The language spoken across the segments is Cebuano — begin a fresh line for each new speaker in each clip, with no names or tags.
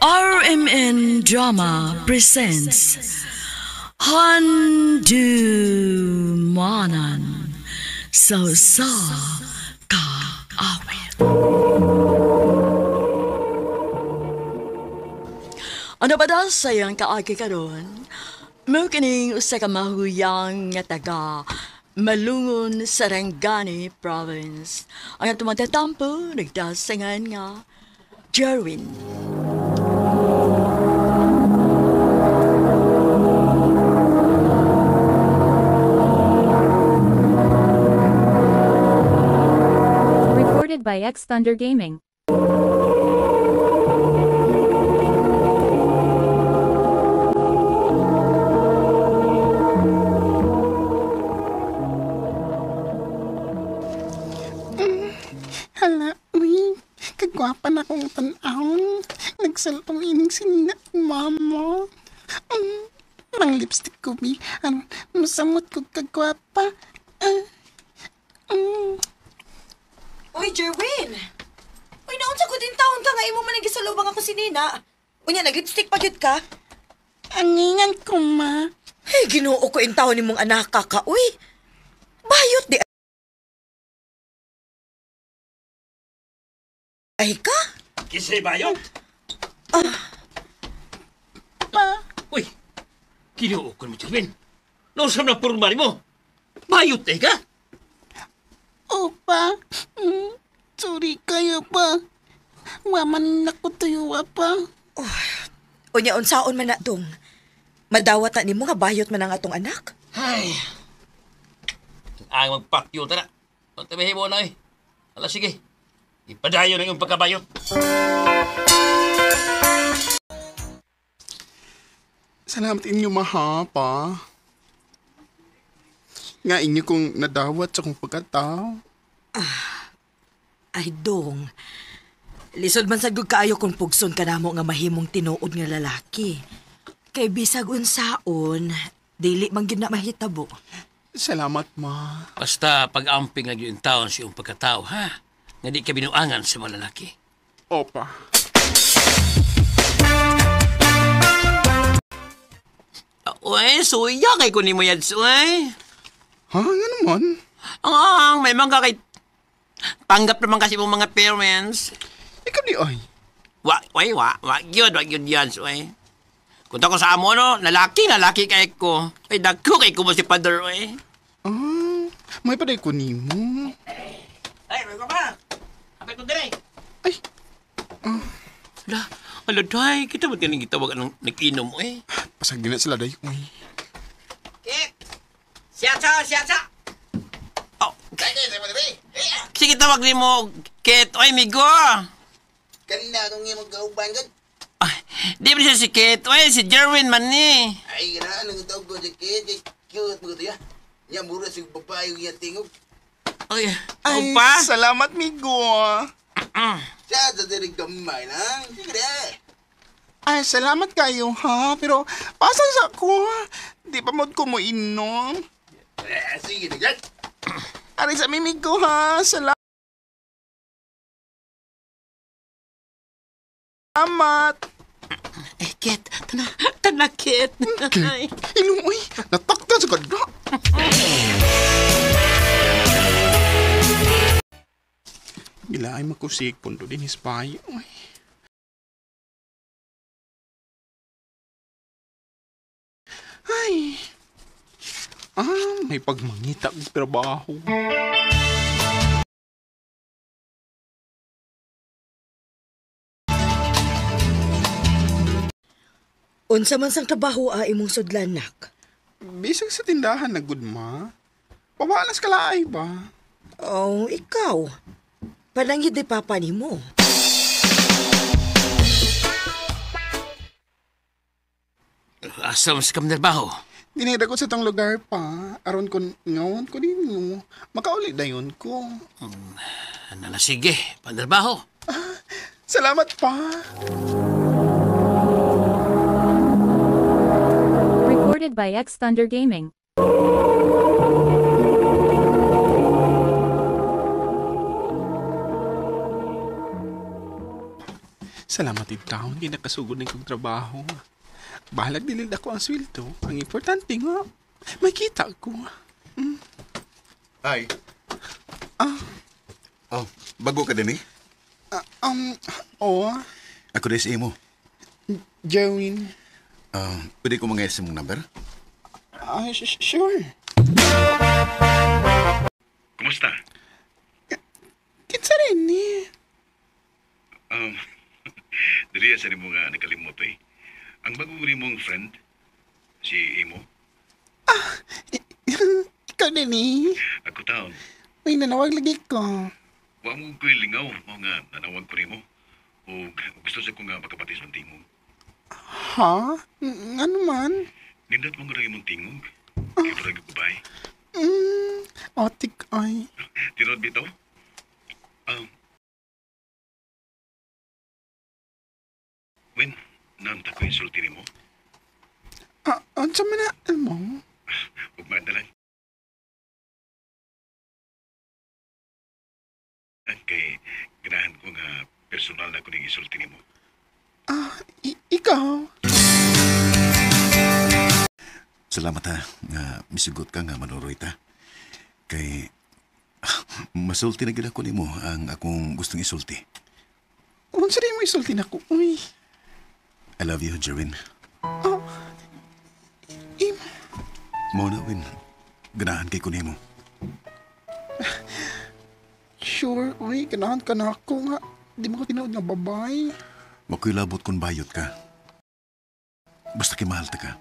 RMN Drama presents Handumanan sa sa Kaawit. Ano ba daw sayang kaagi karon? Mao kining usa ka mahuyang nga taga Malungon, Sarangani Province. Ang atong matatampo nagdasangan nga Jerwin.
Recorded by X Thunder Gaming.
Hala, uy. Kagwapa na akong tan-awon. Nagsalpong ining sinina mama. Mm, mang lipstick ko, bi. Ano, masamot ko kagwapa. Ah, mm.
Uy, Jerwin! Uy, naunsa ko din taon ka nga imo man ang gisalubang ako si Nina. Unya, nag-lipstick pa gyud ka?
Angingan ko, ma.
Hey, Ginoo ko in taon nimong anak ka, uy. Bayot di ay ka?
Kisay bayot?
Pa,
Uy, kinuo ko mo, Jerwin. Nausam na purma mo. Bayot eh ka?
opa. Mm, sorry kayo pa. Waman na ko tuyo, pa.
Unya, unsaon man na dong. Madawat na nimo nga bayot man ang atong anak.
Ay. Ang magpakyo tara. Pagtabihin mo na eh. Ala, sige. Ipadayo na yung pagkabayot.
Salamat inyo, mahapa. Nga inyo kong nadawat sa kong pagkatao.
Ay, dong. Lisod man sad gud kaayo kung pugson ka namo nga mahimong tinuod nga lalaki. Kay bisag unsaon, dili man gyud na mahitabo.
Salamat, ma.
Basta pag-amping lang yung taon sa iyong pagkatao, ha? Nga di ka binuangan sa mga lalaki.
Opa.
Uy, suya kay kunin mo yan, uy.
Ha? Nga naman?
Ang, may mga kay... Tanggap naman kasi mong mga parents.
Ikaw di ay.
Wa, way, wa, wa, gyud, wa gyud yan, uy. Kung ako sa amo, no, lalaki, lalaki kay ko. Ay, dagko kay ko mo si father, uy.
Ah, may paday ko nimo.
Ay, may pa. Apit ko dire.
Ay,
Ala, ala, day, kita ba tining gitawag anong nag-inom, uy?
pasag na sila day. Uy.
Kit! Siya, siya, siya! Oh, sige, tawag ni mo, Kit. Oy, migo!
Kanina akong imong kauban gud.
Ay, di ba siya si Kit? Oy, si Jerwin man ni.
Ay ganahan ang tawag ko si Kit, kay cute mo to ya. Nya mura sig babae yung iyang tingog.
Oy,
Ay,
opa.
salamat, migo.
Siya sa diri gamay lang. Sige na.
Ay, salamat kayo, ha? Pero, pasay sa ko, ha? Di pa mod ko mo inom.
Eh, sige na gud.
Aray sa mimigo, ha? Salamat.
Eh, Kit, tana, tana, Kit. Ay.
Ilong, uy. Natakta sa ganda. Gila ay makusik punto din his bayo. Uy. Ay. Ah, may pagmangita og trabaho.
Unsa man sang trabaho a imong sudlan nak?
Bisag sa tindahan na gud ma. Pabalas kalaay ba?
Oh, ikaw. Panangyid di papa nimo.
Asa mo sa kamnerbaho?
Dinida ko sa tong lugar pa. Aron ko ngawon ko ninyo. Makauli dayon ko.
Ano na, sige, panderbaho.
Salamat pa.
Recorded by X Thunder Gaming.
Salamat in taon, kay nakasugod na kong trabaho. Bahalag dilid ako ang sweldo. Ang importante nga, may kita ko.
Ay. Ah. Oh, bago ka din eh.
Oo,
Ako din sa imo.
Jerwin.
Pwede ko mga mong number?
Sure.
Kumusta?
Kinsa rin ni.
Dili sa nimo nga nakalimot eh. Ang bago ni mong friend, si Imo,
Ikaw din eh.
ako taon.
May nanawag lagi ko.
Wa mo ko'y lingaw mao nga nanawag ko nimo. O gusto sa ko nga makapatis ng tingog.
Ha? Ano man?
Nindot mo nga imong tingog. Kay murag babae.
Otik ay.
Tinuod bitaw? Wen, naanta ko insulti nimo.
Unsa man na mo?
Ug maandalan. Kay ganahan ko nga personal na ko ning isulti nimo.
Ikaw?
Salamat ha, nga misugot ka nga manuroy ta. Kay masulti na gid ako nimo ang akong gustong isulti.
Unsa rin mo isulti na ko? Uy,
I love you, Jerwin.
Imo.
Mao na, Win. Ganahan kay ko nimo.
Sure, uy, ganahan ka na ako nga. Di mo ko tinuod nga babay.
Wa ko'y labot kung bayot ka. Basta kay mahal ta ka.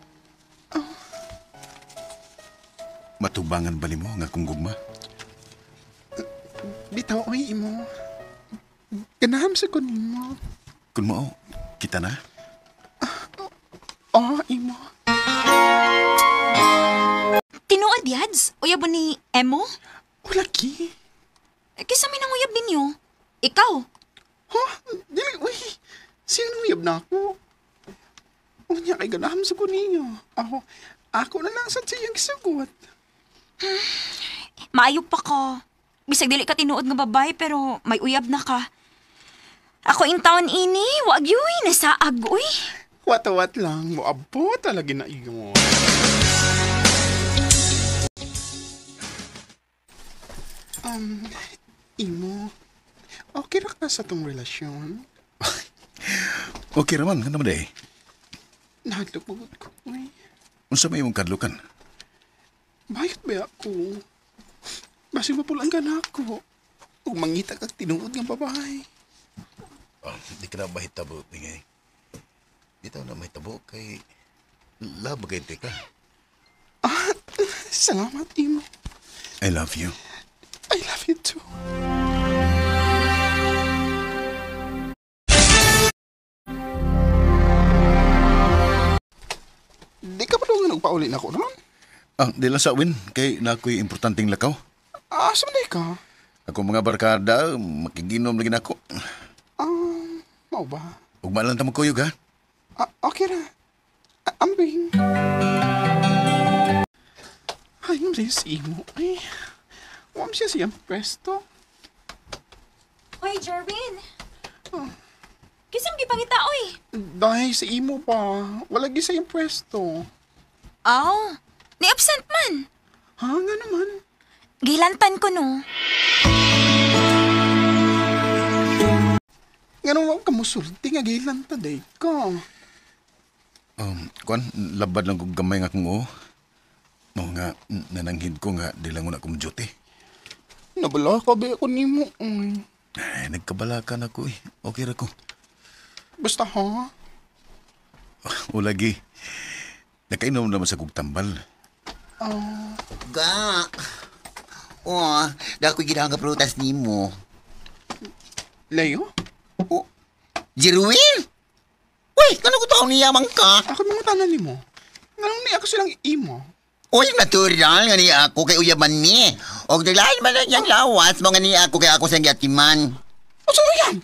Matubangan ba nimo nga akong gugma?
Bitaw, uy, imo. Ganahan sa ko nimo.
Kung mao, kita na.
Oh, imo.
Tinuod, Yads? Uyab ni Emo?
Ulaki.
Kisa may nanguyab ninyo. Ikaw.
Ha? Dili, uy. Sino uyab na ako? Unya kay ganahan sa ko ninyo. Ako na lang sa siyang gisugot.
Maayo pa ka. Bisag dili ka tinuod nga babae pero may uyab na ka. Ako in town ini, wag yuy, nasaag uy.
Wat-wat lang, moabot talaga na iyon. Imo, okay ra ka sa tong relasyon?
Okay raman, nga naman eh.
Nahadlok mo ko, uy.
Unsa may imong kadlukan?
Bayot ba ako? Basig mapulaan ka na ako. Ug mangita kag tinuod nga babae.
Oh, di ka na mahitabo, bingay. Di taw na mahitabo kay love kay ka.
Salamat, Imo.
I love you.
I love you too. Di ka pa doon nga nagpauli na ako ron?
Di lang sa win kay na ako'y importanteng lakaw.
Asa man di ka?
Ako mga barkada, makiginom lagi nako.
Mao ba?
Ugma lang ta magkuyog ha.
Okay ra. Ambing. Ay, ang si Imo. Ay, wam siya siyang pwesto.
Hoy, Jerwin. Kisam gipangita oy.
Dahil sa imo pa, wala gi sa iyang pwesto.
Aw, ni absent man.
Ha, nga naman.
Gilantan ko no.
Nga naman ka musulti nga gilan ta day ka.
Kuan, labad lang kong gamay nga akong oo. Mao nga, nananghid ko nga, di lang na akong duty.
Nabala ka ba ako nimo? Ay,
Ay, nagkabala ka na ko eh. Okay ra ko.
Basta ha?
O lagi, nakainom naman sa kong tambal.
Ga. Oh, dako ginahang ka prutas nimo.
Leo?
Oh, Jerwin! Uy, kano ko taon niya man ka?
Ako mga tanan nimo. Nganong ni ako silang imo?
Uy, natural nga niya ako kay uyaman ni. Og dalahin man lang yang lawas mo nga niya ako kay ako sa gatiman.
Unsa yan?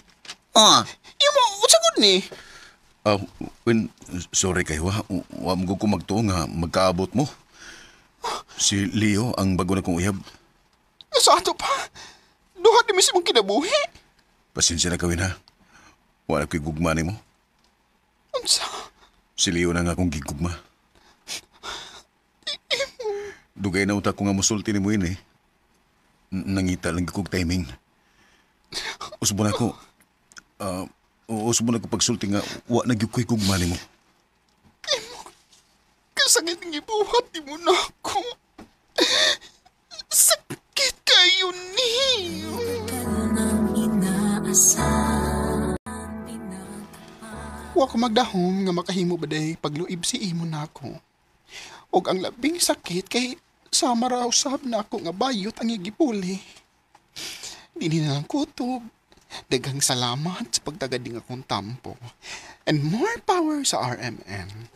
Oh,
Imo, unsa gud ni?
Win, sorry kayo ha. Wa mo ko magtuo nga magkaabot mo. Si Leo ang bago na kong uyab.
Sa ato pa. Duha di mi sa imong kinabuhi.
Pasensya na kawin ha. Wala ko'y gugma nimo.
Unsa?
Si Leo na nga akong gigugma. Dugay na utak ko nga musulti nimo ini. Nangita lang kog timing. Usbon ako. Usbon ako pagsulti nga wa na gyud ko'y gugma nimo.
Kasakit ng ibuhat di mo na ako. Sakit kayo ni. Wa ko magdahom nga makahimo ba day pagluib si imo na ako. Og ang labing sakit kay sama ra usab na ako nga bayot ang igipuli. Dini na lang kutob. Daghang salamat sa pagtagading akong tampo. And more power sa RMN.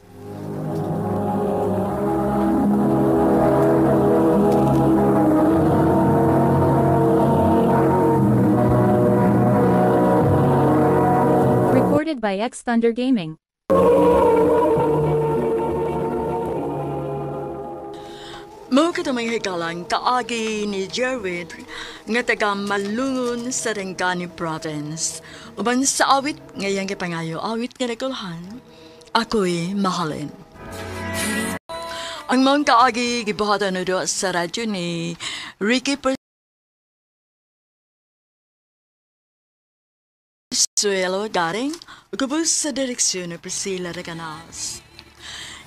Recorded by X Thunder Gaming.
Mao kato mga higalang kaagi ni Jerwin nga taga Malungon sa Sarangani Province. Uban sa awit ngayang gipangayo awit nga nakulhan, ako'y mahalin. Ang mga kaagi gibuhatan na do sa radyo ni Ricky Persuelo Garing, ugubos sa direksyon ni Priscilla Reganas.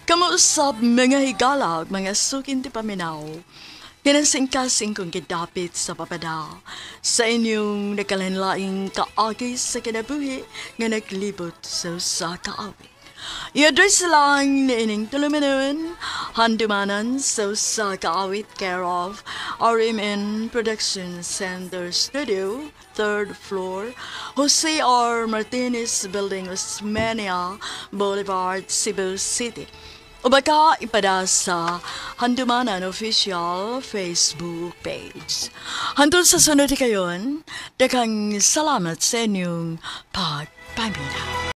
Kamuusap mga higala ug mga sukin ti paminaw. Kinasingkasing kong gidapit sa papada sa inyong nagkalanlaing kaagi sa kinabuhi nga naglibot sa usa ka awit. I-address lang ni ining tulumanon, handumanan sa usa ka awit care of RMN Production Center Studio, 3rd floor, Jose R. Martinez Building, Osmeña Boulevard, Cebu City. O baka ipada sa Handumanan Official Facebook page. Hantod sa sunod kayon, daghang salamat sa inyong pagpamina.